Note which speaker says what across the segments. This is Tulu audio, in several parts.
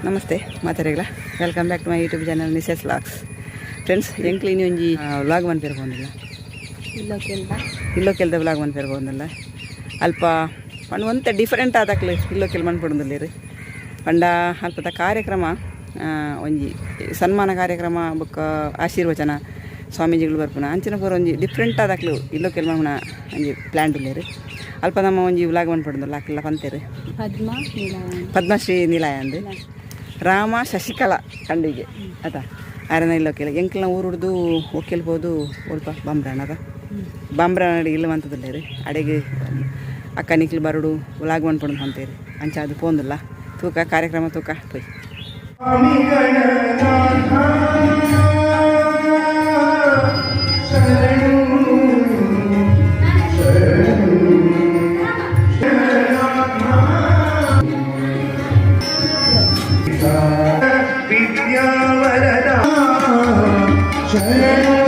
Speaker 1: Namaste ಮಾತಾಡಿಗಳ. Welcome back to my YouTube channel Nisha's vlogs. Friends, ಎಂಕ್ಲು ಇನಿ ಒಂಜಿ ವ್ಲಾಗ್ ಮನ್ಪೆರೆ ಪೋಂದಿಲ್ಲ. ಇಲ್ಲೊಕೆಲ್ದ ವ್ಲಾಗ್ ಮನ್ಪೆರೆ ಪೋಂದಿಲ್ಲ. ಅಲ್ಪ ಪಂಡ ಒಂತೆ ಡಿಫರೆಂಟ್ ಆದಕ್ಲು ಇಲ್ಲೊಕೆಲ್ ಮನ್ಪೊಡುಂದುಲ್ಲೆರ್. ಪಂಡ ಅಲ್ಪದ ಕಾರ್ಯಕ್ರಮ ಒಂಜಿ ಸನ್ಮಾನ ಕಾರ್ಯಕ್ರಮ ಬೊಕ್ಕ ಆಶೀರ್ವಚನ, ಸ್ವಾಮೀಜಿಗಳು ಬರ್ಪುನ, ಅಂಚಿನ ಪೂರ ಒಂಜಿ ಡಿಫ್ರೆಂಟ್ ಆದಕ್ಲು ಇಲ್ಲೊಕೆಲ್ ಮನ್ಪುನ ಒಂಜಿ ಪ್ಲ್ಯಾನ್ ಉಲ್ಲೆರ್. ಅಲ್ಪ ನಮ್ಮ ಒಂಜಿ ವ್ಲಾಗ್ ಮನ್ಪೊಡುಂದುಲ್ಲ. ಅಕ್ಲೆಲ್ಲ ಪಂತೆರ್.
Speaker 2: ಪದ್ಮ ನೀಲವಾಣಿ.
Speaker 1: ಪದ್ಮಶ್ರೀ ನಿಲಯ ಅಂದ್ ರಾಮ ಶಶಿಕಲಾ ಖಂಡಿಗೆ ಅತ ಆರನ ಇಲ್ಲೊಕೆಲ್. ಎಂಕ್ಲ್ನ ಊರುಡ್ದು ಒಕ್ಕೆಲ್ ಪೋದು ಒಲ್ಪ ಬಂಬ್ರಾಣ ಅದ, ಬಂಬ್ರಾಣ ಇಲ್ಲ ಮಂತದಿಲ್ಲೇರು. ಅಡೆಗೆ ಅಕ್ಕ ನಿಕ್ಲು ಬರುಡು, ವ್ಲಾಗ್ ಮನ್ಪೊಡು ಪಂತೇರು. ಅಂಚ ಅದು ಪೋಂದುಲ್ಲ. ತೂಕ, ಕಾರ್ಯಕ್ರಮ ತೂಕ ಪೋಯ್.
Speaker 3: ವಿದ್ಯಾವರದ ಶರಣು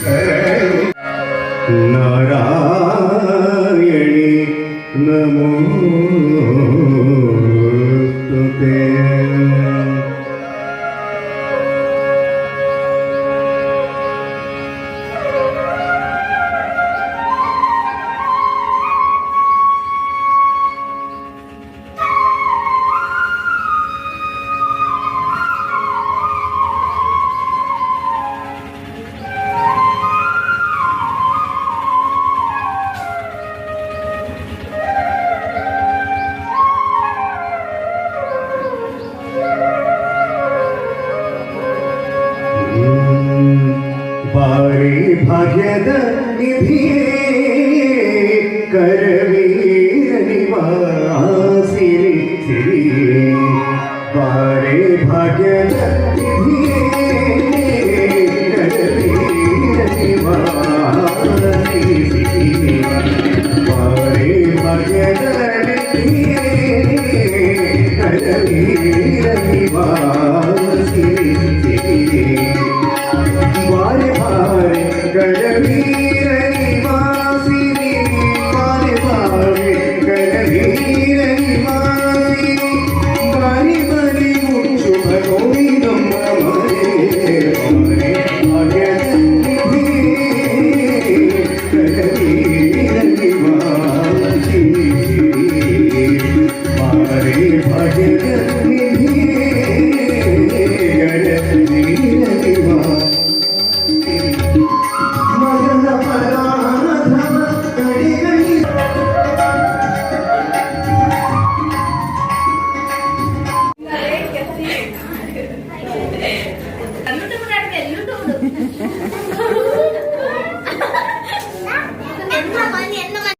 Speaker 3: ಶರಣು. ನಾರಾಯಣಿ ನಮೋಸ್ತುತೇ. ಬಾರಿ ಭಾಗ್ಯದ ನಿಧಿಯೇ, ಕರವೀರ ನಿವಾಸಿರಿ ಸಿರಿಯೇ. ಬಾರಿ ಭಾಗ್ಯದ ನಿಧಿಯೇ, ಕರವೀರ ನಿವಾಸಿರಿ ಸಿರಿಯೇ. ಬಾರಿ ಭಾಗ್ಯದ ನಿಧಿಯೇ, ಕರವೀರ ನಿವಾಸಿರಿ ಸಿರಿಯೇ. ಬಾರೆ ಬಾರೆ ಕರವೀರ ನಿವಾಸಿನಿ, ಬಾರೆ ಬಾರೆ ಕರವೀರ ನಿವಾಸಿನಿ, ಬಾರಿ ಬಾರಿ ಶುಭ ಗೋವಿಂದಮ್ಮ ಮರೆ. ಬಾರೆ ಭಾಗ್ಯದ ನಿಧಿಯೇ, ಕರವೀರ ನಿವಾಸಿನಿ. ಬಾರೆ ಭಾಗ್ಯದ ನಿಧಿಯೇ, ಕರವೀರ ನಿವಾಸಿನಿ. ಮಗನ ಪರಾಧಮ ಕಡಿಗಣಿ.
Speaker 4: ಯೂಟ್ಯೂಬ್ ಯೂಟ್ಯೂಬ್ ಎನ್ನ ಮನೆ ಎನ್ನ ಮನೆ.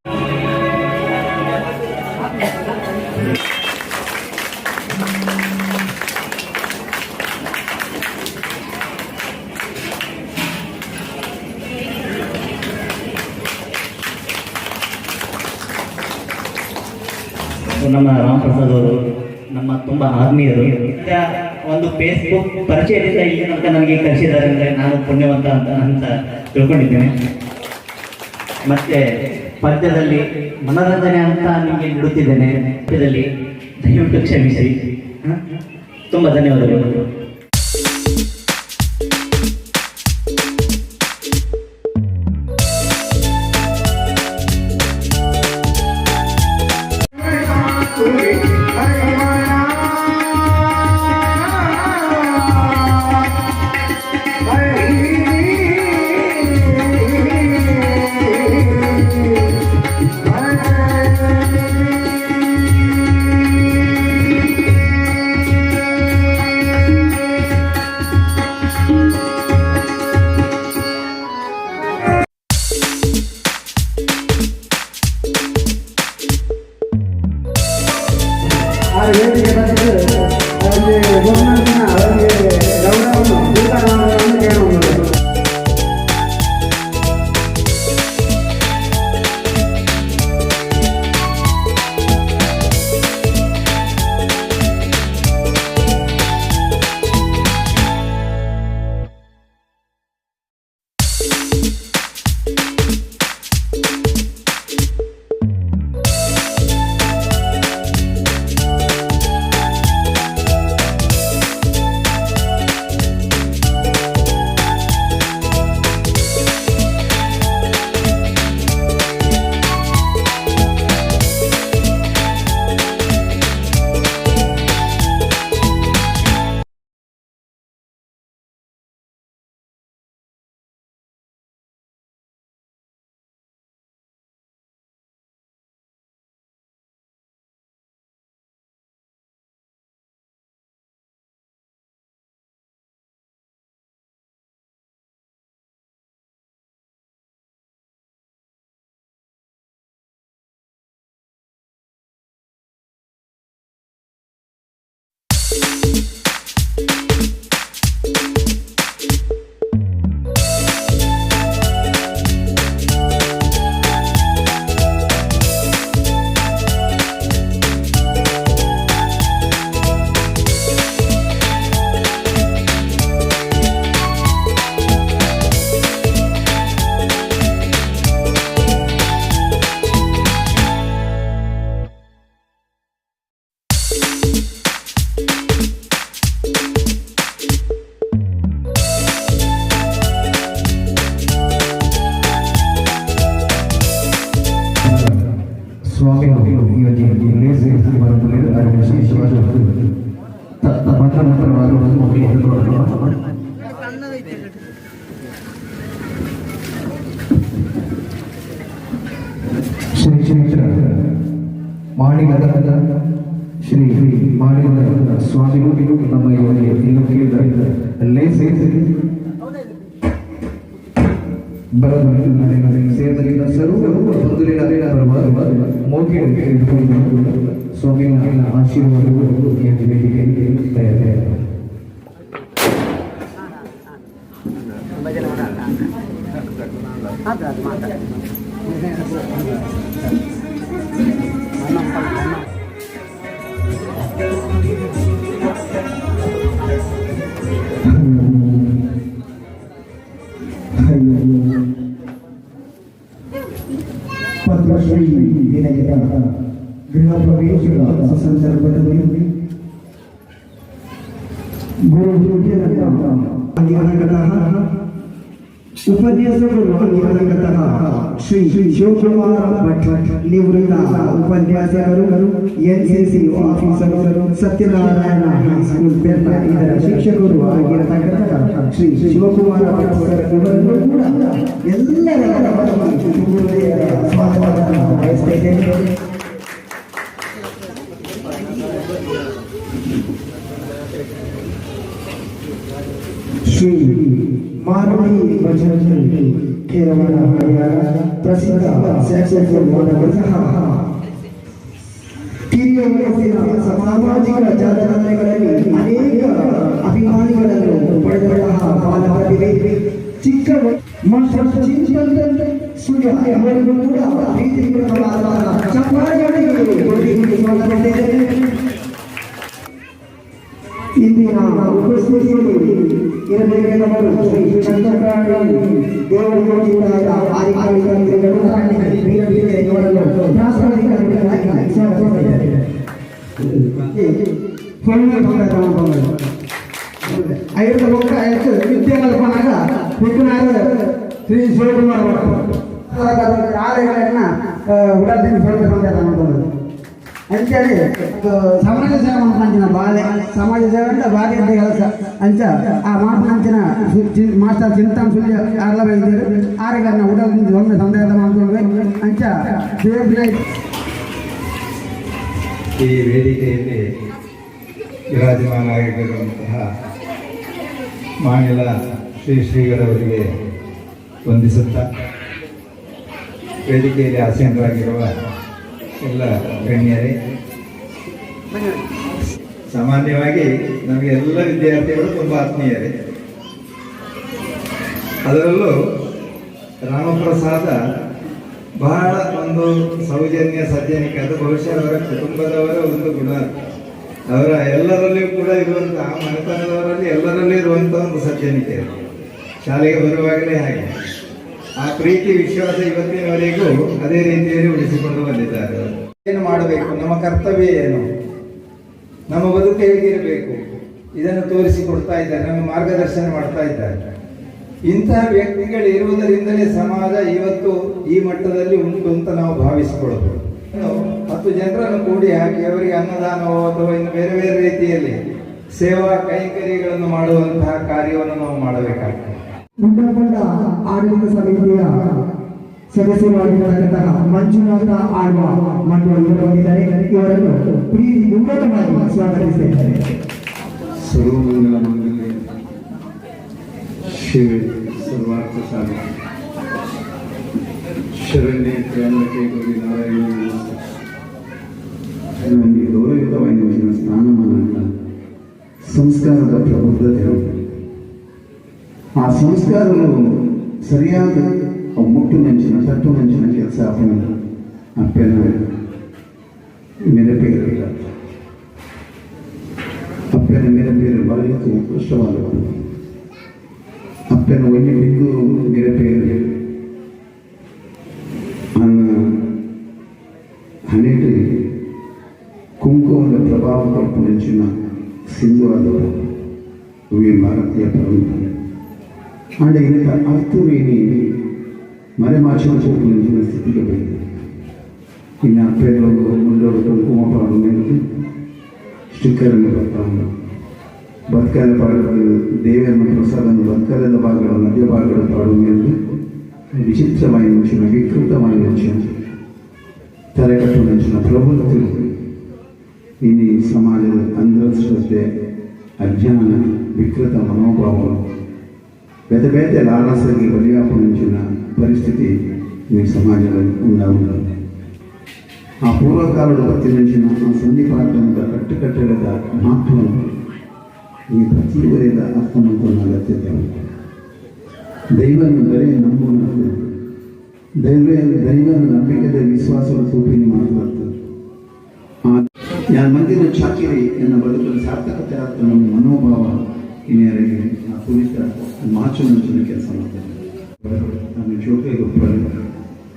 Speaker 5: ನಮ್ಮ ರಾಮ್ ಪ್ರಸಾದ್ ಅವರು ನಮ್ಮ ತುಂಬ ಆತ್ಮೀಯರು. ಈಗ ಒಂದು ಫೇಸ್ಬುಕ್ ಪರಿಚಯದಿಂದ ಇಲ್ಲಿ ತನಕ ನನಗೆ ಕರೆಸಿದ್ದಾರೆ ಅಂದರೆ ನಾನು ಪುಣ್ಯವಂತ ಅಂತ ಅಂತ ತಿಳ್ಕೊಂಡಿದ್ದೇನೆ. ಮತ್ತೆ ಪದ್ಯದಲ್ಲಿ ಮನರಂಜನೆ ಅಂತ ನಿಮಗೆ ನೀಡುತ್ತಿದ್ದೇನೆ. ಪದ್ಯದಲ್ಲಿ ದಯವಿಟ್ಟು ಕ್ಷಮಿಸಿ. ಹ? ತುಂಬ ಧನ್ಯವಾದಗಳು.
Speaker 6: ಆ ವೇದಿಕೆ ಬಂದಿದ್ದು ಅವರಿಗೆ ಬಹುಮಾನ, ಅವರಿಗೆ ಗೌರವವನ್ನು ಸ್ವೀಕಾರ ಮಾಡುವುದನ್ನು ಕೇಳುವುದು.
Speaker 3: ಸ್ವಾಮಿಗಳು ಈ ಒಂದು ಲೇಸ್ ಬರುತ್ತದೆ. ಅದು ವಿಶೇಷವಾದ ಮಂತ್ರವಾದ. ಶ್ರೀ ಕ್ಷೇತ್ರ ಮಾಣಿಗದ ಶ್ರೀ ಮಾಣಿಗದ ಸ್ವಾಮಿಗಳು ನಮ್ಮ ಈ ಒಂದು ಇಲ್ಲೊಂದು ಲೇಸ್ ಬರಲು ಸೇರಿದ ಸರ್ವ ಬಂಧುಲಿನ ಮೋಕೆ ಸ್ವಾಮಿಯ ಆಶೀರ್ವಾದಗಳು ಈ ಒಂದು ವೇದಿಕೆಯಲ್ಲಿ ತಯಾರಿದೆ. ಪದ್ಮಶ್ರೀ ವಿನಯದ ಗೃಹ ಪ್ರವೇಶದ ಸಂದರ್ಭದಲ್ಲಿ ಗುರು ಹಿರಿಯರಂತಹ ಉಪನ್ಯಾಸಕರು ಆಗಿರತಕ್ಕಂತಹ ಶ್ರೀ ಶಿವಕುಮಾರ ಭಟ್, ನಿವೃತ್ತ ಉಪನ್ಯಾಸಕರು, ಎನ್ಸಿಸಿ ಆಫೀಸರು, ಸತ್ಯನಾರಾಯಣ ಹೈಸ್ಕೂಲ್ ಪೆರ್ನ ಇದರ ಶಿಕ್ಷಕರು ಆಗಿರತಕ್ಕಂತಹ ಶ್ರೀ ಶಿವಕುಮಾರ ಭಟ್ ಸರ್ ಇವರನ್ನು ಕೂಡ ಎಲ್ಲರ ಪರವಾಗಿ ತುಂಬು ಹೃದಯದ ಸ್ವಾಗತವನ್ನು ಬಯಸ್ತಾ ಇದ್ದೇನೆ. ಶ್ರೀ ಮಾರುತಿ ಭಜಂತ್ರಿ, ಕೇರವಾಡ ಹರಿಹರ, ಪ್ರಸಿದ್ಧ ಸ್ಯಾಕ್ಸೋಫೋನ್ ವಾದಕರು ಸಹ ಕಿರಿಯ ವಯಸ್ಸಿನ ಸಾಮಾಜಿಕ ಜಾಲತಾಣಗಳಲ್ಲಿ ಅನೇಕ ಅಭಿಮಾನಿಗಳನ್ನು ಪಡೆದಂತಹ ಬಾಲ ಪ್ರತಿಭೆ, ಚಿಕ್ಕ ಮಾಸ್ಟರ್ ಚಿಂತನ್ ಸೂರ್ಯ ಅವರಿಗೂ ಕೂಡ ಪ್ರೀತಿಪೂರ್ವಕವಾದ ಚಪ್ಪಾಳೆಯೊಂದಿಗೆ ಸ್ವಾಗತ. ಇಂದಿನ ಉಪಸ್ಥಿತಿಯಲ್ಲಿ ಇರಬೇಕಾದವರು ಶ್ರೀ ಚಂದ್ರಕಾಳಿ ದೇವಯೋಜಿತಾದ ಆದಿಕಾಳಿಗಳು ಇವರನ್ನು ಪ್ರಾಸ್ತಾವಿಕವಾಗಿ ಸ್ವಾಗತಿಸಿದ್ದಾರೆ.
Speaker 6: ಐದು ಲೋಕ ಆಯ್ತು. ವಿದ್ಯೆ ಕಲ್ಪನಾಗ ವಿಘ್ನಾರ ಶ್ರೀ ಶಿವಕುಮಾರ ಭಟ್ ಆಲಯಗಳನ್ನ ಉಡಾದಿನ ಸ್ವಲ್ಪ ಅಂಚನೆ ಸಮಾಜ ಸೇವೆ ಮಾಡ್ಕೊಂಚಿನ ಬಾಲೆ. ಸಮಾಜ ಸೇವೆ ಅಂದ್ರೆ ಬಾರಿ ಅಂತ ಕೆಲಸ. ಅಂಚ ಆ ಮಾತನಂಚಿನ ಮಾಸ್ಟರ್ ಚಿಂತಾನ್ ಸುಳ್ಯ ಆರ್ಲ ಬೈದರು ಆರೆಗಳನ್ನ ಉಡಲ್ ಒಮ್ಮೆ ಸಂದೇಹ ಮಾಡ್ಕೊಂಡ್ವಿ. ಅಂಚ ದೇವ್ರ
Speaker 7: ಈ ವೇದಿಕೆಯಲ್ಲಿ ವಿರಾಜಮಾನರಾಗಿರುವಂತಹ ಮಾಣಿಲ ಶ್ರೀ ಶ್ರೀಗಳವರಿಗೆ ವಂದಿಸುತ್ತಾ, ವೇದಿಕೆಯಲ್ಲಿ ಆಸೀನರಾಗಿರುವ ಎಲ್ಲ ಗಣ್ಯರೇ, ಸಾಮಾನ್ಯವಾಗಿ ನಮಗೆ ಎಲ್ಲ ವಿದ್ಯಾರ್ಥಿಗಳು ತುಂಬ ಆತ್ಮೀಯರೇ. ಅದರಲ್ಲೂ ರಾಮಪ್ರಸಾದ ಬಹಳ ಒಂದು ಸೌಜನ್ಯ, ಸಜ್ಜನಿಕೆ. ಅದು ಬಹುಶಃ ಅವರ ಕುಟುಂಬದವರ ಒಂದು ಗುಣ. ಅವರ ಎಲ್ಲರಲ್ಲಿಯೂ ಕೂಡ ಇರುವಂತಹ, ಮನೆತನದವರಲ್ಲಿ ಎಲ್ಲರಲ್ಲೂ ಇರುವಂತಹ ಒಂದು ಸಜ್ಜನಿಕೆ. ಶಾಲೆಗೆ ಬರುವಾಗಲೇ ಹಾಗೆ ಆ ಪ್ರೀತಿ, ವಿಶ್ವಾಸ ಇವತ್ತಿನವರೆಗೂ ಅದೇ ರೀತಿಯಲ್ಲಿ ಉಳಿಸಿಕೊಂಡು ಬಂದಿದ್ದಾರೆ. ಏನು ಮಾಡಬೇಕು, ನಮ್ಮ ಕರ್ತವ್ಯ ಏನು, ನಮ್ಮ ಬದುಕು ಹೇಗಿರಬೇಕು, ಇದನ್ನು ತೋರಿಸಿಕೊಡ್ತಾ ಇದ್ದಾರೆ, ನಮ್ಮ ಮಾರ್ಗದರ್ಶನ ಮಾಡ್ತಾ ಇದ್ದಾರೆ. ಇಂತಹ ವ್ಯಕ್ತಿಗಳು ಇರುವುದರಿಂದಲೇ ಸಮಾಜ ಇವತ್ತು ಈ ಮಟ್ಟದಲ್ಲಿ ಉಂಟು ಅಂತ ನಾವು ಭಾವಿಸಿಕೊಳ್ಳಬಹುದು. 10 ಜನರನ್ನು ಕೂಡಿ ಹಾಕಿ ಅವರಿಗೆ ಅನ್ನದಾನವೋ ಅಥವಾ ಇನ್ನು ಬೇರೆ ಬೇರೆ ರೀತಿಯಲ್ಲಿ ಸೇವಾ ಕೈಂಕರ್ಯಗಳನ್ನು ಮಾಡುವಂತಹ ಕಾರ್ಯವನ್ನು ನಾವು ಮಾಡಬೇಕಾಗ್ತದೆ.
Speaker 6: ಮುಂಡಕೊಂಡ ಆಡಳಿತ ಸಮಿತಿಯ ಸದಸ್ಯರಾಗಿರತಕ್ಕಂತಹ ಮಂಜುನಾಥ ಆಳ್ವ ಮಂಡಳ ಇವರು ಬಂದಿದ್ದಾರೆ. ಇವರನ್ನು ಪ್ರೀತಿ ಪೂರ್ವಕವಾಗಿ ಸ್ವಾಗತಿಸಿದ್ದಾರೆ.
Speaker 7: ಸರ್ವಮಂಗಲ ಮಂಗಲ್ಯ ಶಿವೆ ಸರ್ವಾರ್ಥ ಸಾಧಕ ಶರಣ್ಯ ತ್ರ್ಯಂಬಕೆ ಗೌರಿ ನಾರಾಯಣ.
Speaker 3: ಒಂದು ಗೌರವಯುತವಾದ ಸ್ಥಾನಮಾನ.
Speaker 8: ಸಂಸ್ಕಾರದ ಪ್ರಬುದ್ಧತೆ. ಆ ಸಂಸ್ಕಾರಗಳು ಸರಿಯಾದ ಅವು ಮುಟ್ಟು ನಂಚಿನ ತಟ್ಟು ನಂಚಿನ ಕೆಲಸ ಅಪ್ಪನ ಅಪ್ಪನ ಮಿರಪೇರಿಲ್ಲ. ಅಪ್ಪನ ಮಿರಪೇರು ಭಾರಿ ಉತ್ಕೃಷ್ಟವಾದ. ಅಪ್ಪನ ಒಂಜಿ ಬಿಂದು ಮಿರಪೇರು ಅನ್ನ ಹಣೆಟ್ ಕುಂಕುಮದ ಪ್ರಭಾವ ಕೊರ್ಪುನಂಚಿನ ಸಿಂಧುವಾದ ಇವೆ ಭಾರತೀಯ ಪರಂಪರೆ. ಆಂಡ ಇದಕ್ಕೆ ಅರ್ಥವೇನಿ ಮರೆಮಾಚುವ ಪೋಪುನಂಚಿನ ಸ್ಥಿತಿಗೆ ಬೈದೆ. ಇನ್ನು ಅಪ್ಪೆಗಳು ಮುಂಡೋಡು ಕುಂಕುಮ ಪಾಡು ಮೇಲೆ ಸ್ಟಿಕ್ಕರ್ ಬರ್ತಾವೆ. ಬತ್ಕಾಲೆ ಪಾಡೋದು, ದೇವರನ್ನ ಪ್ರಸಾದನ್ನು ಬತ್ಕಾಲದ ಭಾಗಗಳು, ನದಿಯ ಭಾಗಗಳು ಪಾಡುವ ಮೇಲೆ ವಿಚಿತ್ರమైన, ವಿಕೃತమైన ತಲೆಕಟ್ಟುವಂಚಿನ ಪ್ರವೃತ್ತಿಗಳು ಇನಿ ಸಮಾಜದ ಅಂಧಶ್ರದ್ಧೆ, ಅಜ್ಞಾನ, ವಿಕೃತ ಮನೋಭಾವ, ಬೇತೆ ಬೇತೆ ಲಾಲಸೆಗೆ ಬಲಿಯಾಪುನಂಚಿನ ಪರಿಸ್ಥಿತಿ ಈ ಸಮಾಜದಲ್ಲಿ ಉಂಡಾಗುತ್ತದೆ. ಆ ಪೂರ್ವಕಾಲದ ಬತ್ತಿನಂಚಿನ ಆ ಸಂಧಿಪಾಠದ ಕಟ್ಟುಕಟ್ಟಳೆದ ಮಹತ್ವವನ್ನು ಈ ಪ್ರತಿಯೊಬ್ಬರಿಂದ ಅರ್ಥ ಮಾಡ್ಕೊಂಡು ಅಗತ್ಯತೆ. ದೈವನ ಬರೇ ನಂಬುನ, ದೈವ ದೈವನ ನಂಬಿಕೆದ ವಿಶ್ವಾಸದ ತೂಪಿನಿ ಮಾತ್ರ. ಆ ಯಾನ್ ಮಂದಿನ ಚಾಕಿರಿ ಎನ್ನ ಬದುಕಲು ಸಾರ್ಥಕತೆ ಆದ ಮನೋಭಾವ ಇನ್ನೇರಿಗೆ ಆ ಕುರಿತ ಮಾಚು ನಂಚಿನ ಕೆಲಸ ಮಾಡ್ತಾರೆ. ಆమె ಚೋಕೆ ಗೊಪ್ಪರು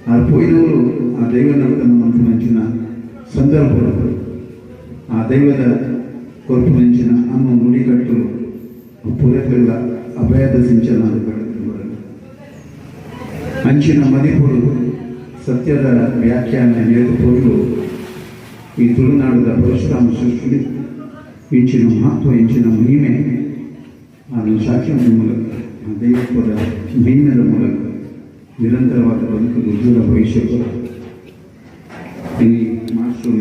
Speaker 8: ಆ ಪೋಯಿನವರು ಆ ದೈವ ನರ್ತನ ಮಂಚಿನ ಸಂದರ್ಭ, ಆ ದೈವದ ಕೊರ್ಪು ನಂಚಿನ ಅನ್ನ ನುಡಿಕಟ್ಟು ಪುರಗಳ ಅಭಯದ ಸಿಂಚನ ಅಂಚಿನ ಮದಿಪುರು ಸತ್ಯದ ವ್ಯಾಖ್ಯಾನ ಪೊರ್ಲು ಈ ತುಳುನಾಡದ ಪರಶುರಾಮ ಸೃಷ್ಟಿ ಇಂಚಿನ ಮಹತ್ವ, ಇಂಚಿನ ಮಹಿಮೆ ಆ ಸಾಕ್ಷಿ ಮೂಲಕ, ಆ ದೈವತ್ವದ ಮಹಿಮೆಯ ಮೂಲಕ ನಿರಂತರವಾದ ಬದುಕು, ಉಜ್ವಲ ಭವಿಷ್ಯ. ಈ ಮಾಸ್ಟರ್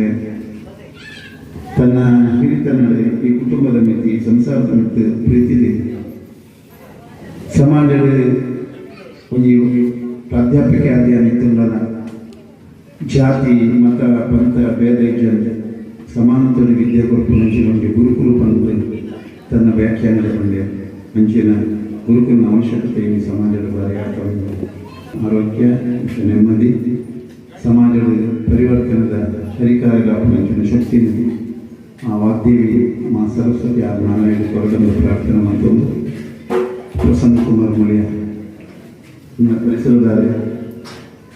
Speaker 8: ತನ್ನ ಹಿರಿತನದ ಈ ಕುಟುಂಬದ ಮಿತಿ, ಈ ಸಂಸಾರದ ಮಿತಿ ಪ್ರೀತಿಲಿ ಸಮಾಜದ ಒಂಜಿ ಪ್ರಾಧ್ಯಾಪಕ ಆದಿಯ ನಿತ್ತುಂಡಲ ಜಾತಿ, ಮತ, ಪಂಥ ಭೇದ ಇಜ್ಜಂದೆ ಸಮಾನತೆಯ ವಿದ್ಯೆ ಕೊರ್ಪುನಂಚಿನ ಒಂಜಿ ಗುರುಕುಲು ಪಂದ್ ತನ್ನ ವ್ಯಾಖ್ಯಾನದ ಪಂಡೆ. ಅಂಚಿನ ಗುರುಕುಲಿನ ಅವಶ್ಯಕತೆ ಈ ಸಮಾಜದ ಬಾರಿ ಆರೋಗ್ಯ ಮತ್ತು ನೆಮ್ಮದಿ, ಸಮಾಜದ ಪರಿವರ್ತನದ ಹರಿಕಾರಗಾಪುನಂಚಿನ ಶಕ್ತಿ ಆ ವಾಗ್ದೇವಿ ಮಾ ಸರಸ್ವತಿ ಆ ನಾರಾಯಣ ಕೊರಡನ್ನು ಪ್ರಾರ್ಥನೆ ಮತ್ತೊಂದು. ಪ್ರಸನ್ನ ಕುಮಾರ್ ಮುಳಿಯ, ನಿಮ್ಮ ಪರಿಸರದಾರೆ,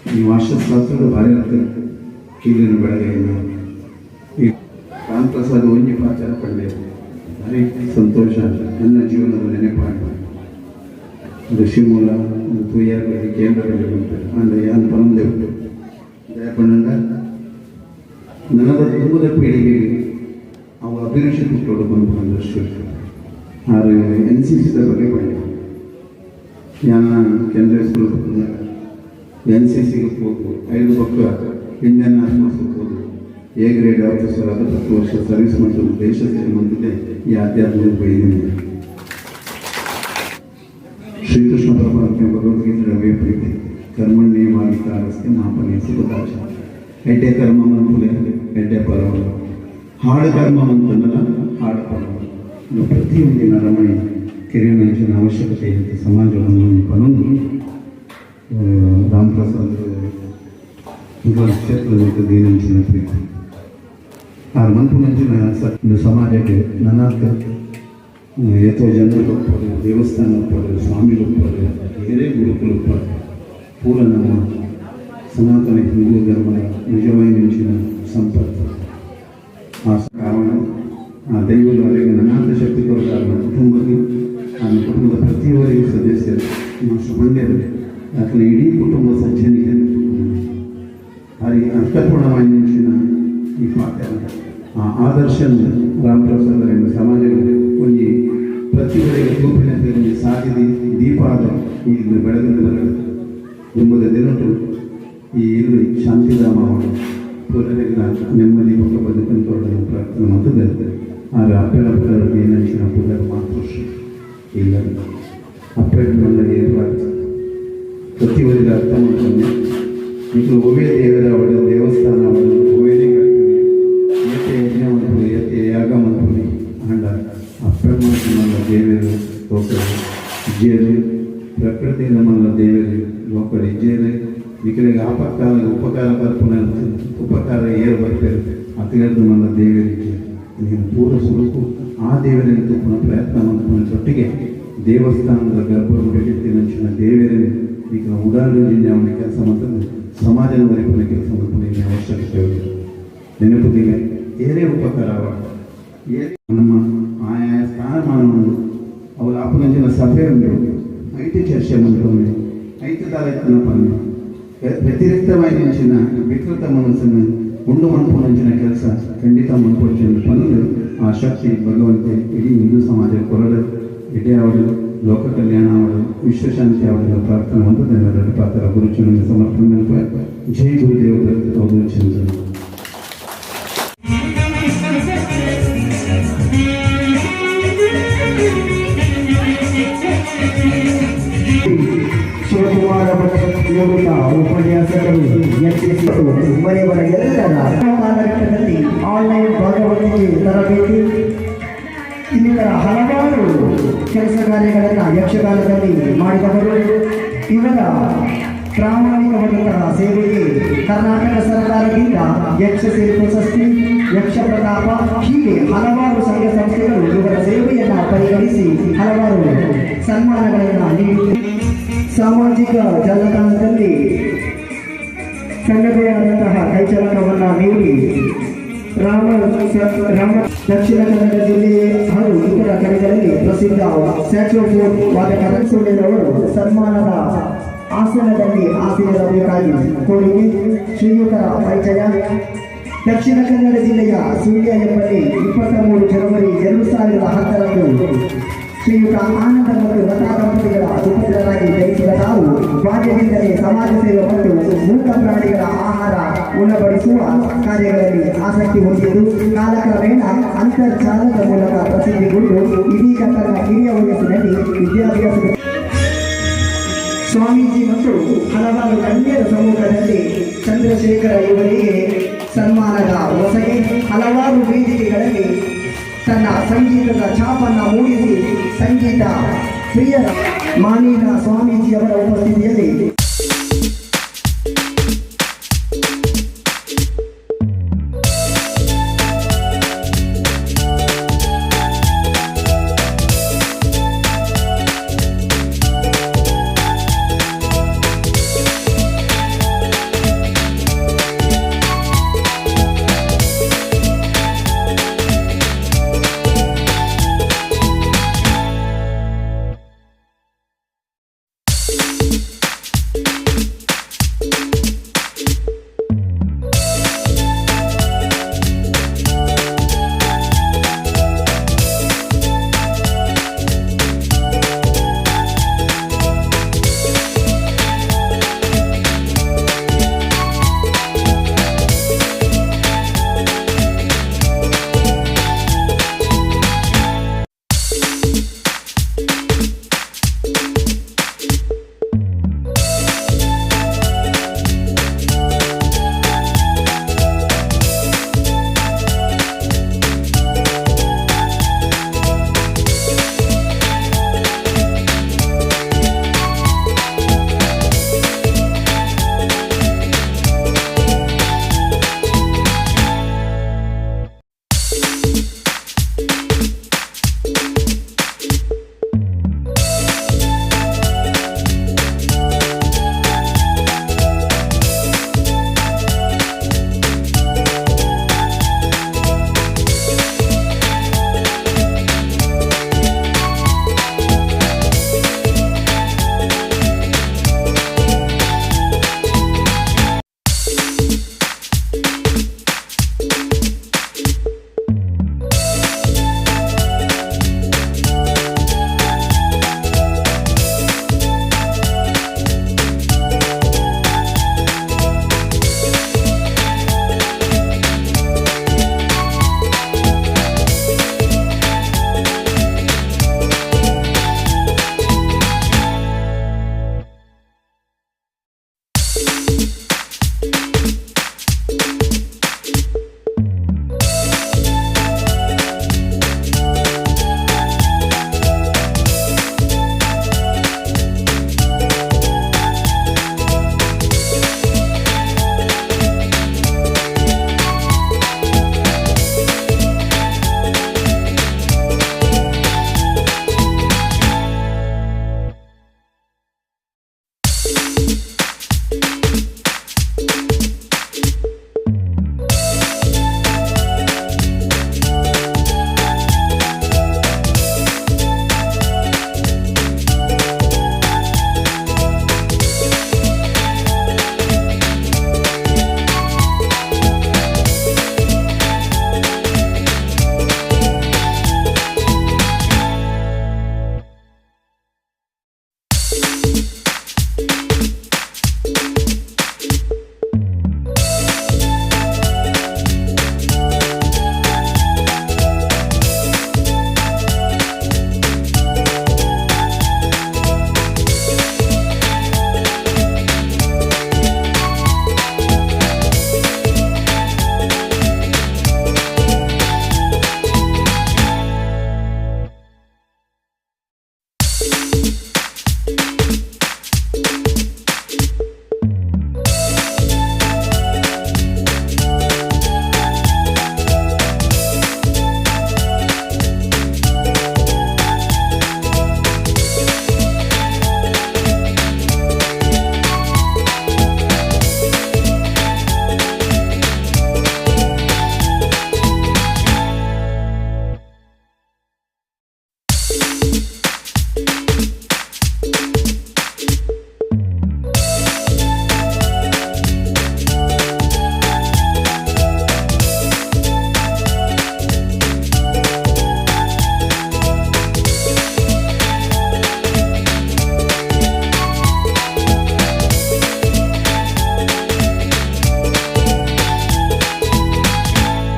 Speaker 8: ನೀವು ವಾಸ್ತುಶಾಸ್ತ್ರದ ಭಾರಿ ಆಗ್ತದೆ ಕೀಲಿನ ಬೆಳಗೆಯನ್ನು. ಈ ರಾಮ್ ಪ್ರಸಾದ್ ಒಂಜಿ ಪಾತ್ರ ಪಂಡೆ, ಭಾರಿ ಸಂತೋಷ. ನನ್ನ ಜೀವನದ ನೆನಪಾಟ ಋಷಿಮೂಲ ತೂಯರ್ ಕೇಂದ್ರ ಅಂಡ ಯಾನ್ ಪನೊಂದೆ ದಯಪಂಡ ನನದ ದುಂಬುದ ಪೀಳಿಗೆಗೆ ಅವು ಅಭಿರುಚಿ ಹುಟ್ಟೋಡು ಬಂದು. ಆರು ಎನ್ ಸಿ ಸಿದ ಬಗ್ಗೆ ಪಂಡೆ. ಯಾನ ಕೇಂದ್ರ ಸ್ಕೂಲ್ ಎನ್ ಸಿ ಸಿಗೆ ಹೋಗು, ಐದು ಪಕ್ಕ ಇಂಡಿಯನ್ ಆರ್ಮೀಸ್ ಹೋದು, ಎ ಗ್ರೇಡ್ ಆಫೀಸರ್ ಆದ 10 ವರ್ಷ ಸರ್ವಿಸ್ ಮತ್ತು ದೇಶ ಸೇವೆ ಮಂತಿದೆ. ಈ ಆಧ್ಯಾತ್ಮಿಕ ಬೆಳೆದಿದೆ. ಶ್ರೀಕೃಷ್ಣ ಪರಮಾತ್ಮ ಭಗವದ್ಗೀತೆ ರವಿಯ ಪ್ರೀತಿ ಕರ್ಮಣ್ಯೇವಾಧಿಕಾರಸ್ತೆ ಮಾ ಫಲೇಷು ಕದಾಚನ. ಎಡ್ಡೆ ಕರ್ಮ ಮಂತುಲೆ ಎಡ್ಡೆ ಫಲವು, ಹಾಳು ಕರ್ಮ ಮಂತಂದಲ ಹಾಳು ಫಲವು. ಪ್ರತಿಯೊಂದಿನ ರಮಣೆ ಕಿರಿಯ ಅವಶ್ಯಕತೆ ಇದೆ ಸಮಾಜವನ್ನು ಪನೊಂದು. ರಾಮ್ ಪ್ರಸಾದ್ ಕ್ಷೇತ್ರದ ದೀನಂಚಿನ ಪ್ರೀತಿ ಆರು ಮನ್ಪು ನಂಚಿನ ಸಮಾಜಕ್ಕೆ ನನಾತ್ ಏತೋ ಜನರು ಒಪ್ಪರು, ದೇವಸ್ಥಾನ ಒಪ್ಪರು, ಸ್ವಾಮಿಗಳು ಒಪ್ಪರು, ಬೇರೆ ಗುರುಕುಲು ಒಪ್ಪರು. ಪೂರ ನಮ್ಮ ಸನಾತನ ಹಿಂದೂ ಧರ್ಮದ ನಿಜವಾದ ಸಂಪತ್ತು. ಆ ಕಾರಣ ಆ ದೈವದ ಅನಾಥ ಶಕ್ತಿ ಕೊರಗ ಅವನ ಕುಟುಂಬಕ್ಕೆ, ಆ ಕುಟುಂಬದ ಪ್ರತಿಯೊಬ್ಬರಿಗೂ ಸದಸ್ಯರು ಮಾಸ್ಟರ್ ಬಂದೇರು ಯಾಕಂದರೆ ಇಡೀ ಕುಟುಂಬ ಸಜ್ಜನಿಕೆ ಭಾರಿ ಅರ್ಥಪೂರ್ಣವಾಗಿ ಈ ಪಾತ್ರ. ಆ ಆದರ್ಶ ರಾಮಪ್ರಸಾದ್ ಎಂಬ ಸಮಾಜದಲ್ಲಿ ಒಂಜಿ ಪ್ರತಿಯೊಬ್ಬರಿಗೆ ತೂಪಿನ ಒಂಜಿ ಸಾಗಿದಿ ದೀಪ ಆದ ಈ ಬೆಳಗಿನ ಬರಲು ದುಂಬುದ ದಿನಟು ಈ ಇಲ್ಲಿ ಶಾಂತಿಧಾಮ ಪೂರರೆಗ್ಲ ನೆಮ್ಮದಿ ಬೊಕ್ಕ ಬದುಕನ್ನು ತೋಡಲು ಪ್ರಾರ್ಥನೆ ಮಾಡ್ತದೆ. ಆಗ ಅಪ್ಪೆನ ಪುದರ್ ಏನಂಚಿನ ಪುದರ್ ಮಾತೃಶ್ರೀ ಇಲ್ಲ ಅಪ್ಪೆನ ಮಲ್ಲಗೆ ಪ್ರತಿಯೊಬ್ಬರಿಗೆ ಅರ್ಥ ಮಾಡ್ಕೊಂಡು ಈಗ ಒವೇ ದೇವರ ಅವಳ ದೇವಸ್ಥಾನ ಅವಳು ಒವೇನೇ ಕಟ್ತೀನಿ, ಏತೆ ಯಜ್ಞ ಮನ್ಪುನಿ, ಏತೆ ಯಾಗ ಮನ್ಪುನಿ, ಅಂಡ ಅಪ್ಪೆಮ್ಮ ಇಜ್ಜೇರು ಪ್ರಕೃತಿ ನಮ್ಮಲ್ಲ ದೇವರು ಲೋಕಡ್ ಇಜ್ಜೇರು ನಿಕಲೆಗ್ ಆಪತ್ಕಾಲ ಉಪಕಾರ ಬರ್ಪುನ ಉಪಕಾರ ಏರು ಬರ್ಪೇರು ಅತಿಗರ್ದು ಮಲ್ಲ ದೇವರು ಇಜ್ಜೇರು. ನೀನು ಪೂರ ಸುರುಕು ಆ ದೇವರನ್ನು ತೂಪುನ ಪ್ರಯತ್ನ ಮಲ್ಪುನ ಒಟ್ಟಿಗೆ ದೇವಸ್ಥಾನದ ಗರ್ಭಗುಡಿಗೆ ದೇವರನ್ನು ಈಗ ಉದಾಹರಣೆ ಅವನ ಕೆಲಸ ಮಾಡ್ತದೆ, ಸಮಾಜದ ಒರಿಪುನ ಕೆಲಸ ಮಲ್ಪುನ ಅವಶ್ಯಕತೆ ಉಂಟು. ನೆನಪುದಿಲ್ಲ ಏರೇ ಉಪಕಾರ ಏರೇ ನಮ್ಮ ಆಯಾ ಸ್ಥಾನಮಾನ ಉಂಡು ಅವರ ಅಪನಂಚಿನ ಸಭೆ ಉಂಟು, ಐತೆ ಚರ್ಚೆ ಮಲ್ಪೊಂದು ಐತೆ ದಾಲ ಪನ್ನೆ ವ್ಯತಿರಿಕ್ತವಾಯಿನಂಚಿನ ವಿಕೃತ ಮನಸ್ಸನ್ನು ಉಂಡು ಮನ್ಪುನಂಚಿನ ಕೆಲಸ ಖಂಡಿತ ಮನ್ಪೊಡ್ಚಿ ಪಂದು ಆ ಶಕ್ತಿ ಭಗವಂತೆ ಇಡೀ ಹಿಂದೂ ಸಮಾಜ ಕೊರಡು ಇಡೀ ಅವಳು ಲೋಕ ಕಲ್ಯಾಣ ಅವಳು ವಿಶ್ವಶಾಂತಿ ಅವಳು ಪ್ರಾರ್ಥನೆ ಒಂದು ಪಾತ್ರ ಗುರುಚರಣ ಸಮರ್ಪಣೆ. ಜೈ ಗುರುದೇವ ಅವಧೂತ ಚಿಂತನೆ.
Speaker 3: ಶಿವಕುಮಾರ ಭಟ್ ನಿವೃತ್ತ ಉಪನ್ಯಾಸಕರು, ಎನ್ಸಿಸಿ ಮನೆಯವರ ಎಲ್ಲರ ಕಾಲಘಟ್ಟದಲ್ಲಿ ಆನ್ಲೈನ್ ಭಾಗವತಿಕೆ ತರಬೇತಿ ಇನ್ನಿತರ ಹಲವಾರು ಕೆಲಸ ಕಾರ್ಯಗಳನ್ನು ಯಕ್ಷಗಾನದಲ್ಲಿ ಮಾಡಿದವರು. ಇವರ ಪ್ರಾಮಾಣಿಕವಾದಂತಹ ಸೇವೆಗೆ ಕರ್ನಾಟಕ ಸರ್ಕಾರದಿಂದ ಯಕ್ಷಸಿರಿ ಪ್ರಶಸ್ತಿ, ಯಕ್ಷ ಪ್ರತಾಪ, ಹೀಗೆ ಹಲವಾರು ಸಂಘ ಸಂಸ್ಥೆಗಳು ಇವರ ಸೇವೆಯನ್ನು ಪರಿಗಣಿಸಿ ಹಲವಾರು ಸನ್ಮಾನಗಳನ್ನು ನೀಡಿದೆ. ಸಾಮಾಜಿಕ ಜಾಲತಾಣದಲ್ಲಿ ತನ್ನದೇ ಆದಂತಹ ಕೈಚಳಕವನ್ನು ನೀಡಿ ರಾಮ ರಾಮ ದಕ್ಷಿಣ ಕನ್ನಡ ಜಿಲ್ಲೆ ಹಾಗೂ ಇತರ ಕಡೆಗಳಲ್ಲಿ ಪ್ರಸಿದ್ಧ ಸ್ಯಾಕ್ಸೋಫೋನ್ ವಾದಕ ಸುಳ್ಳಿರವರು ಸನ್ಮಾನದ ಆಸನದಲ್ಲಿ ಆಸೀನರಾಗಬೇಕಾಗಿ ಕೋರಿಕೆ. ಶ್ರೀಯುತರ ಪರಿಚಯ: ದಕ್ಷಿಣ ಕನ್ನಡ ಜಿಲ್ಲೆಯ ಸುಳ್ಯ ಎಂಬಲ್ಲಿ 23 ಜನವರಿ 2010ರಂದು ಶ್ರೀಯುತ ಆನಂದ ಮತ್ತು ಲತಾ ದಂಪತಿಗಳ ಸುಪುತ್ರರಾಗಿ ಜನಿಸಿದ ತಾವು ಬಾಲ್ಯದಿಂದಲೇ ಸಮಾಜ ಸೇವೆ ಮತ್ತು ಮೂಕ ಪ್ರಾಣಿಗಳ ಆಹಾರ ಉಣಬಡಿಸುವ ಕಾರ್ಯಗಳಲ್ಲಿ ಆಸಕ್ತಿ ಹೊಂದಿದ್ದು, ಕಾಲಕ್ರಮೇಣ ಅಂತರ್ಜಾಲದ ಮೂಲಕ ಪ್ರಸಿದ್ಧಿಗೊಂಡು ಇದೀಗ ತನ್ನ ಕಿರಿಯ ವಯಸ್ಸಿನಲ್ಲಿ ವಿದ್ಯಾಭ್ಯಾಸದ ಸ್ವಾಮೀಜಿ ಮತ್ತು ಹಲವಾರು ಗಣ್ಯರ ಸಮ್ಮುಖದಲ್ಲಿ ಚಂದ್ರಶೇಖರ ಇವರಿಗೆ ಸನ್ಮಾನದ ಹೊಸಗೆ. ಹಲವಾರು ವೇದಿಕೆಗಳಲ್ಲಿ ತನ್ನ ಸಂಗೀತದ ಛಾಪನ್ನು ಮೂಡಿಸಿ ಸಂಗೀತ ಪ್ರಿಯರ ಮಾನೀನ ಸ್ವಾಮೀಜಿಯವರ ಉಪಸ್ಥಿತಿಯಲ್ಲಿ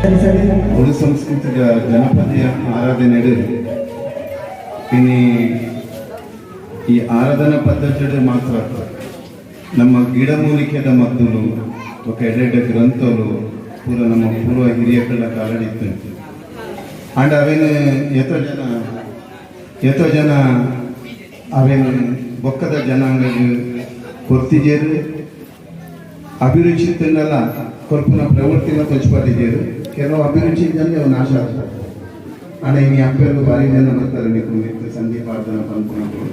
Speaker 8: ತುಳು ಸಂಸ್ಕೃತಿಯ ಜನಪದೀಯ ಆರಾಧನೆ ಇನಿ ಈ ಆರಾಧನಾ ಪದ್ಧತಿ ಮಾತ್ರ ನಮ್ಮ ಗಿಡಮೂಲಿಕೆದ ಮದ್ದುಲು ఒక ಎಡೆಡೆ ಗ್ರಂಥಲು ಪೂರ ನಮ್ಮ ಪೂರ್ವ ಹಿರಿಯಕಳ್ಳ ಕಾಲಡಿತ್ತು. ಅಂಡ್ ಅವೇನು ಏತೋ ಜನ ಅವೇನು ಬೊಕ್ಕದ ಜನಾಂಗ ಕೊರ್ತಿಜೇರು, ಅಭಿರುಚಿ ತಿನ್ನಲ್ಲ ಕೊರ್ಪುನ ಪ್ರವೃತ್ತಿನ ತೊಚ್ಪತ್ತಿಜೇರು. ಕೆಲವು ಅಭಿರುಚಿ ಇದ್ದಂಗೆ ಅವು ನಾಶ ಆಗ್ತದೆ. ಅಂಡ ಇನಿ ಅಪ್ಪೆರ್ಲು ಭಾರಿ ಜನ ಬರ್ತಾರೆ. ನಿಕ್ಲು ಮಿತ್ತು ಸಂಧಿ ಪಾಡ್ದನ ಪನ್ಪುನಕುಲು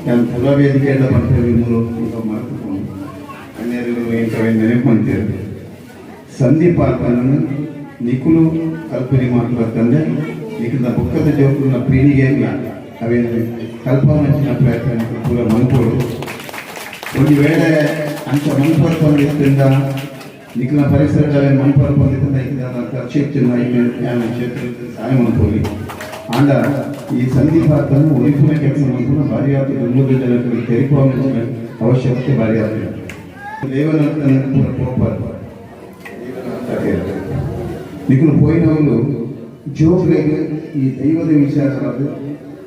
Speaker 8: ಯಾನ್ ಪೂರ ವೇದಿಕೆ ಎಲ್ಲ ಪನ್ಪೇರು ಮೂರು ಇಂಕ ಮರ್ತುಕೊಂಡು ಅನ್ಯರು ಇಂಕ ನೆನಪು ಅಂತೀರು. ಸಂಧಿ ಪಾಡ್ದನನು ನಿಕುಲು ಕಲ್ಪನೆ ಮಾತ್ರ ತಂದೆ ನಿಕುಲ್ನ ಬೊಕ್ಕದ ಜೋಕುಲ್ನ ಪೀಳಿಗೆ ಅವೇನು ಕಲ್ಪವನಂಚಿನ ಪ್ರಯತ್ನ ನಿಕುಲು ಪೂರ ಮನ್ಪೋಡು. ಒಂದು ವೇಳೆ ಅಂಚ ಮನ್ಪರ್ ಪಂದಿತ್ತಿಂದ ನಿಕ್ಲ ಪರಿಸರದ ಮನ್ಪರ್ ಪಂದಿತ್ತಿಂದ ಐಕಿದ ಖರ್ಚು ಇತ್ತಿನ ಐಕೆ ಕ್ಷೇತ್ರದ ಸಹಾಯ ಮನ್ಪೋಲಿ. ಆಂಡ ಈ ಸಂಧಿ ಪಾತ್ರನು ಒಲಿಪುನ ಕೆಲಸ ಮನ್ಪುನ ಭಾರಿ ಆತು. ದುರ್ಮುದ ಜನಕ್ಕೆ ತೆರಿಪುವ ಅವಶ್ಯಕತೆ ಭಾರಿ ಆತು. ದೇವನರ್ತನ ಪೂರ ಪೋಪರ್ ನಿಕುಲು ಪೋಯಿನವರು ಜೋಕ್ಲೆಗ್ ಈ ದೈವದ ವಿಚಾರವಾದ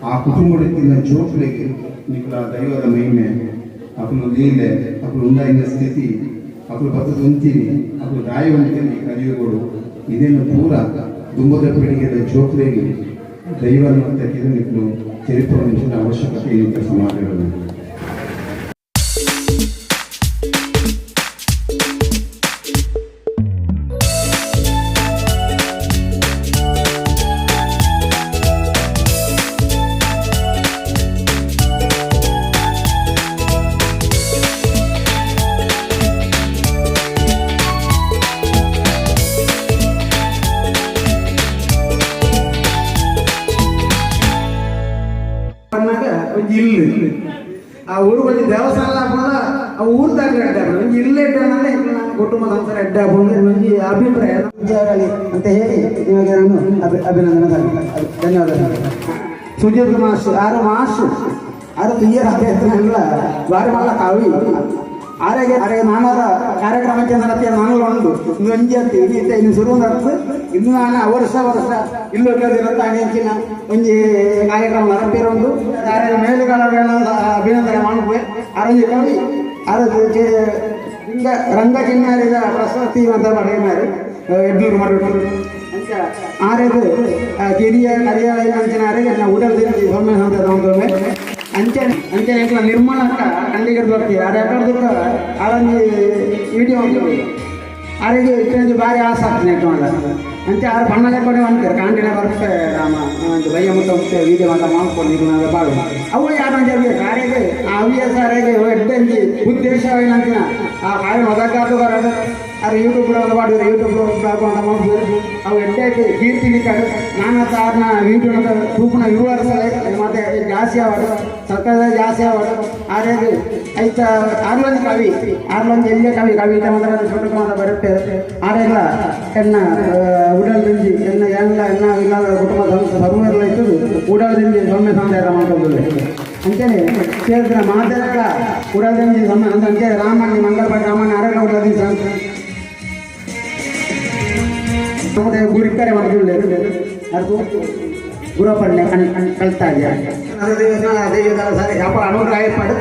Speaker 8: ಆ ಕುಟುಂಬದ ಜೋಕ್ಲೆಗ್ ನಿಕುಲ ಆ ದೈವದ ಮಹಿಮೆ, ಅಕುಲು ಲೀಲೆ, ಅಕುಲು ಉಂಡಾಯಿನ ಸ್ಥಿತಿ, ಅಕುಲು ಬತ್ತದ ಉಂತೀನಿ, ಅಕುಲು ದಾಯ ಉಂತೀನಿ ಕಲಿಯುಗಗಳು, ಇದೇನು ಪೂರ ದುಂಬದ ಪೀಳಿಗೆದ ಜೋಕ್ಲೆಗ್ ದೈವ ನರ್ತಕಿದ ನಿಕುಲು ಚರಿತ್ರೆ ಅವಶ್ಯಕತೆ ಇರುತ್ತೆ ಸಮಾಜಗಳಲ್ಲಿ.
Speaker 6: ಪನ್ನಾಗ ಒಂಜಿ ಇಲ್ಲು, ಆ ಊರು ಒಂಜಿ ದೇವಸ್ಥಾನ ಹಾಕೊಂಡ ಆ ಊರು ದಾಖಲೆ ಎಡ್ಡೆ ಆಪುಂಡು. ಒಂಜಿ ಇಲ್ಲು ಎಡ್ಡೆ ಅಂದ್ರೆ ಕುಟುಂಬ ಸಂಸಾರ ಎಡ್ಡೆ ಆಪುಂಡು ಒಂಜಿ ಅಭಿಪ್ರಾಯ
Speaker 3: ವಿಜಯರಾಳಿ ಅಂತ ಹೇಳಿ ನಿಮಗೆ ನಾನು ಅಭಿನಂದನೆ ಧನ್ಯವಾದ. ಸುಜೀತ್ ಮಾಸ್ಟರ್ ಆರು ಮಾಸ್ಟರ್ ಆರು ತುಯ್ಯರ ಅಭ್ಯರ್ಥಿಗಳ ಬಾರಿ ಮಲ್ಲ ಕಾವಿ ಆರೆಗೆ ಆರೆಗೆ ನಾನರ ಕಾರ್ಯಕ್ರಮಕ್ಕೆ ನಡತಿಯ ನಾನು ಉಂಟು. ಇದು ಒಂಜಿ ಅತ್ತಿ ಇಡೀ ಇನ್ನು ಶುರು ನಡ್ತು. ಇನ್ನು ನಾನು ವರ್ಷ ವರ್ಷ ಇಲ್ಲೂ ಕೇಳಿರತ್ತಾನೆ ಅಂಚಿನ ಒಂಜಿ ಕಾರ್ಯಕ್ರಮ ನಡಪಿರುಂಡು. ಆರೆಗೆ ಮೇಲುಗಳ ಅಭಿನಂದನೆ ಮಾಡುವೆ. ಆರೊಂಜಿ ಕವಿ ಆರ ರಂಗ ರಂಗ ಚಿನ್ನಾರಿದ ಪ್ರಶಸ್ತಿ ಅಂತ ಪಡೆಯಿನಾರು ಎಡ್ನೂರು ಮಾಡಿಬಿಟ್ಟು ಅಂಚ ಆರೆದು ಕಿರಿಯ ಕರಿಯಾಳ ಅಂಚಿನ ಆರೆಗೆ ನಾವು ಉಡಲ್ ದಿಂಜಿ ಸೊನ್ನೆ ಸಂತ ತಗೊಂಡೊಮ್ಮೆ ಅಂಚನೆ ಅಂಚನೆ ಎಂಕ್ಲ ನಿರ್ಮಲಕ್ಕ ಕಂಡಿಗರ್ ಬರ್ತೀವಿ. ಆರೆ ಅಕಡ್ದುಕ್ಕ ಆರೊಂಜಿ ವಿಡಿಯೋ ಉಂಟು. ಆರೆಗೆ ಇತ್ತೊಂಜಿ ಬಾರಿ ಆಸಕ್ತಿ ನೆಟ್ ಮಾಡ ಅಂಚೆ ಆರು ಬಣ್ಣಲೆ ಕೊಡೆ ಅಂತಾರೆ ಕಾಂಟಿನ ಬರ್ತೆ ರಾಮ ಒಂದು ಬಯ್ಯ ಮುತ್ತ ಮುತ್ತ ವೀಡಿಯೋ ಅಂತ ಮಾಡ್ಕೊಂಡು ಬಾಳು ಅವು ಯಾರು ಹವ್ಯಾಸ ಆರೆಗೆ ಆ ಹವ್ಯಾಸ ಆರೆಗೆ ಎಡ್ಡೆಂಜಿ ಉದ್ದೇಶ ಏನಂತಿನ ಆ ಕಾಯಿ ಒದಗಾತು ಬರೋದು. ಆರು ಯೂಟ್ಯೂಬ್ ಒಂದು ಮಾಡಿದ್ರು, ಯೂಟ್ಯೂಬ್ ಅಂತ ಮಾಡ್ಬೋದು. ಅವು ಎಡ್ಡೆ ಕೀರ್ತಿ ನಿಕ್ಕಾಡು ನಾನು ಆರ್ನ ಯೂಟ್ಯೂಬ್ ತೂಪುನ ವ್ಯೂವರ್ಸ್ ಮತ್ತೆ ಜಾಸ್ತಿ ಆವಡು, ಸರ್ಕಾರದ ಜಾಸ್ತಿ ಆವಡು. ಆರೆಗೆ ಐತ ಆರ್ಲೊಂದು ಕವಿ ಆರ್ಲೊಂದು ಎಲ್ಲೇ ಕವಿ ಕವಿತೆ ಮಾತ್ರ ಛೋಟ ಮಾತ್ರ ಬರುತ್ತೆ. ಆರೆಲ್ಲ ಎನ್ನ ಉಡಲ್ ದಿಂಜಿ ಎನ್ನ ಎಲ್ಲ ಎನ್ನ ಇಲ್ಲ ಕುಟುಂಬ ಸರ್ವರ್ಲ ಇತ್ತು ಉಡಲ್ ದಿಂಜಿ ಸೊನ್ನೆ ಸಂದೇಹ ಮಾಡ್ಕೊಂಡು ಅಂಚನೆ ಕೇಳಿದ್ರೆ ಮಾತೆಲ್ಲ ಉಡಲ್ ದಿಂಜಿ ಸೊನ್ನೆ ಅಂತ ಅಂಚೆ ರಾಮಣ್ಣ ಮಂಗಳಪಾಟಿ ರಾಮಣ್ಣ ಆರೆಲ್ಲ ಉಡಲ್ ದಿಂಜಿ ಮತ್ತೆ ಗುರಿಕರೆ ಮಾಡ್ತಿಲ್ಲ ಅದು ಗುರಪಣ್ಣೆ ಕಳ್ತಾ ಇದೆಯಾ ದೇವಸ್ಥಾನ ದೇವಸ್ಥಾನ ಸಾರಿ ಅನುಗ್ರಹ ಏರ್ಪಾಡು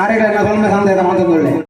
Speaker 3: ಆರೆಗಳ ಸೊನ್ನೆ ಸಂದೇಹ ಮಾಡ್ಕೊಂಡು.